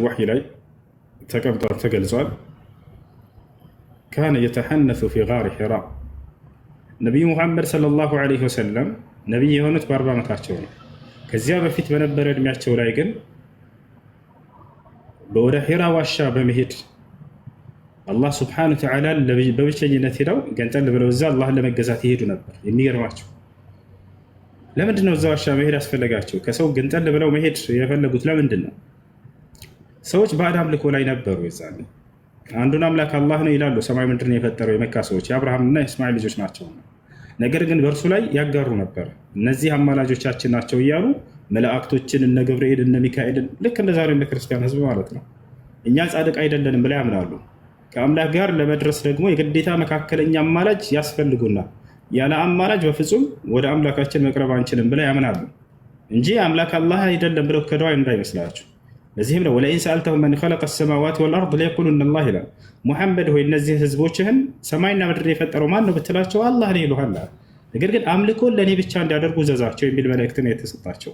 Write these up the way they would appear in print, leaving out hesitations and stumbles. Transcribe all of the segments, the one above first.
ወሕይ ላይ ተቀምጧል፣ ተገልጿል። كان يتحنث في غار حراء። ነቢዩ ሙሐመድ صلى الله عليه وسلم ነቢይ የሆኑት በ40 ዓመታቸው ነው። ከዚያ በፊት በነበረ እድሜያቸው ላይ ግን ወደ ሒራ ዋሻ በመሄድ አላህ سبحانه وتعالى በብቸኝነት ሄደው ገንጠል ብለው እዛ አላህን ለመገዛት ይሄዱ ነበር። የሚገርማቸው ለምንድን ነው እዛ ዋሻ መሄድ ያስፈለጋቸው? ከሰው ገንጠል ብለው መሄድ የፈለጉት ለምንድን ነው? ሰዎች ባዕድ አምልኮ ላይ ነበሩ። የዛኔ አንዱን አምላክ አላህ ነው ይላሉ። ሰማይ ምድርን የፈጠረው የመካ ሰዎች የአብርሃምና የእስማኤል ልጆች ናቸው። ነገር ግን በእርሱ ላይ ያጋሩ ነበር። እነዚህ አማላጆቻችን ናቸው እያሉ መላእክቶችን እነ ገብርኤል እነ ሚካኤልን ልክ እንደ ዛሬው እንደ ክርስቲያን ህዝብ ማለት ነው። እኛ ጻድቅ አይደለንም ብለው ያምናሉ። ከአምላክ ጋር ለመድረስ ደግሞ የግዴታ መካከለኛ አማላጅ ያስፈልጉናል። ያለ አማላጅ በፍጹም ወደ አምላካችን መቅረብ አንችልም ብለው ያምናሉ እንጂ አምላክ አላህ አይደለም ብለው ክደው እንዳይመስላችሁ። ለዚህም ነው ولئن سألتهم من خلق السماوات والأرض ليقولن الله ይላል። ሙሐመድ ሆይ እነዚህ ህዝቦችህን ሰማይና ምድር የፈጠረው ማን ነው ብትላቸው አላህ ነው ይሉሃል። ነገር ግን አምልኮን ለእኔ ብቻ እንዲያደርጉ እዘዛቸው የሚል መልእክት ነው የተሰጣቸው።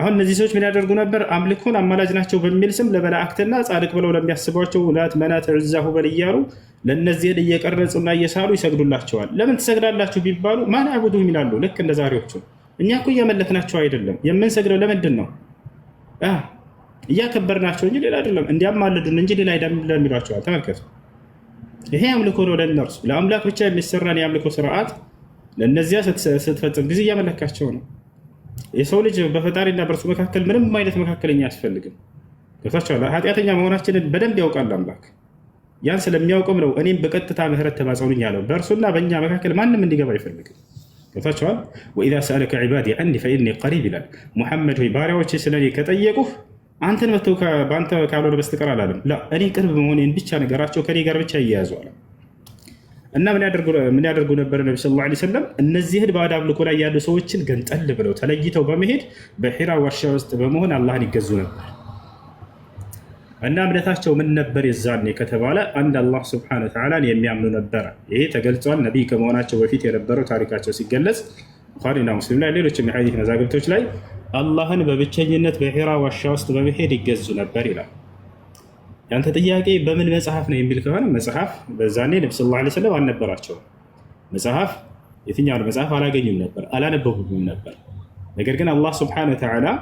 አሁን እነዚህ ሰዎች ምን ያደርጉ ነበር? አምልኮን አማላጅ ናቸው በሚል ስም ለመላእክትና ጻድቅ ብለው ለሚያስቧቸው ላት፣ መናት፣ ዑዛ፣ ሁበል እያሉ ለእነዚህን እየቀረጹና እየሳሉ ይሰግዱላቸዋል። ለምን ትሰግዳላችሁ ቢባሉ ما نعبدهم ይላሉ። ልክ እንደ ዛሬዎቹ እኛ እኮ እያመለክናቸው አይደለም። የምንሰግደው ለምንድን ነው? እያከበርናቸው እንጂ ሌላ አይደለም። እንዲያማልዱን እንጂ ሌላ አይደለም ይሏቸዋል። ተመልከቱ። ይሄ አምልኮ ነው ለእነርሱ። ለአምላክ ብቻ የሚሰራን የአምልኮ ስርዓት ለእነዚያ ስትፈጽም ጊዜ እያመለካቸው ነው። የሰው ልጅ በፈጣሪና በእርሱ መካከል ምንም አይነት መካከለኛ አያስፈልግም። ገብታችኋል? ኃጢአተኛ መሆናችንን በደንብ ያውቃል አምላክ። ያን ስለሚያውቅም ነው እኔም በቀጥታ ምህረት ተማጸኑኝ ያለው። በእርሱና በእኛ መካከል ማንም እንዲገባ አይፈልግም። ገብታችኋል? وإذا سألك عبادي عني فإني قريب ይላል። ሙሐመድ ሆይ ባሪያዎች ስለ እኔ ከጠየቁህ አንተን መተው በአንተ ካልሆነ በስተቀር አላለም። እኔ ቅርብ መሆኔን ብቻ ነገራቸው፣ ከኔ ጋር ብቻ እያያዙ አለ። እና ምን ያደርጉ ነበር? ነቢ صلى الله عليه وسلم እነዚህን ባዕድ አምልኮ ላይ ያሉ ሰዎችን ገንጠል ብለው ተለይተው በመሄድ በሒራ ዋሻ ውስጥ በመሆን አላህን ይገዙ ነበር። እና እምነታቸው ምን ነበር የዛኔ ከተባለ አንድ አላህ سبحانه وتعالى ን የሚያምኑ ነበረ። ይሄ ተገልጿል። ነቢይ ከመሆናቸው በፊት የነበረው ታሪካቸው ሲገለጽ ቡኻሪና ሙስሊም ላይ ሌሎችም የሐዲስ መዛግብቶች ላይ አላህን በብቸኝነት በሒራ ዋሻ ውስጥ በመሄድ ይገዙ ነበር ይላል። ያንተ ጥያቄ በምን መጽሐፍ ነው የሚል ከሆነ መጽሐፍ በዛኔ ነቢ صلى الله عليه وسلم አልነበራቸውም። መጽሐፍ የትኛውን መጽሐፍ አላገኙም ነበር፣ አላነበቡም ነበር። ነገር ግን አላህ سبحانه وتعالى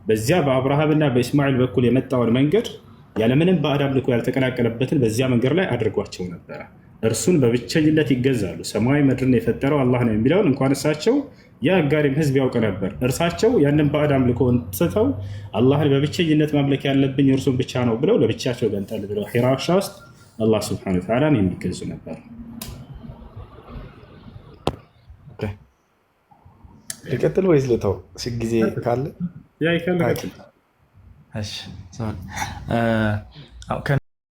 በዚያ በአብርሃምና በእስማኤል በኩል የመጣውን መንገድ ያለምንም ባዕድ አምልኮ ያልተቀላቀለበትን በዚያ መንገድ ላይ አድርጓቸው ነበረ። እርሱን በብቸኝነት ይገዛሉ። ሰማይ ምድርን የፈጠረው አላህ ነው የሚለውን እንኳን እሳቸው የአጋሪም ህዝብ ያውቅ ነበር። እርሳቸው ያንን ባዕድ አምልኮ ትተው አላህን በብቸኝነት ማምለክ ያለብኝ እርሱን ብቻ ነው ብለው ለብቻቸው ገንጠል ብለው ሒራ ዋሻ ውስጥ አላህ سبحانه وتعالى ን የሚገዙ ነበር። ልቀጥል ወይስ ልተው? ጊዜ ካለ ያ ይካለ። እሺ።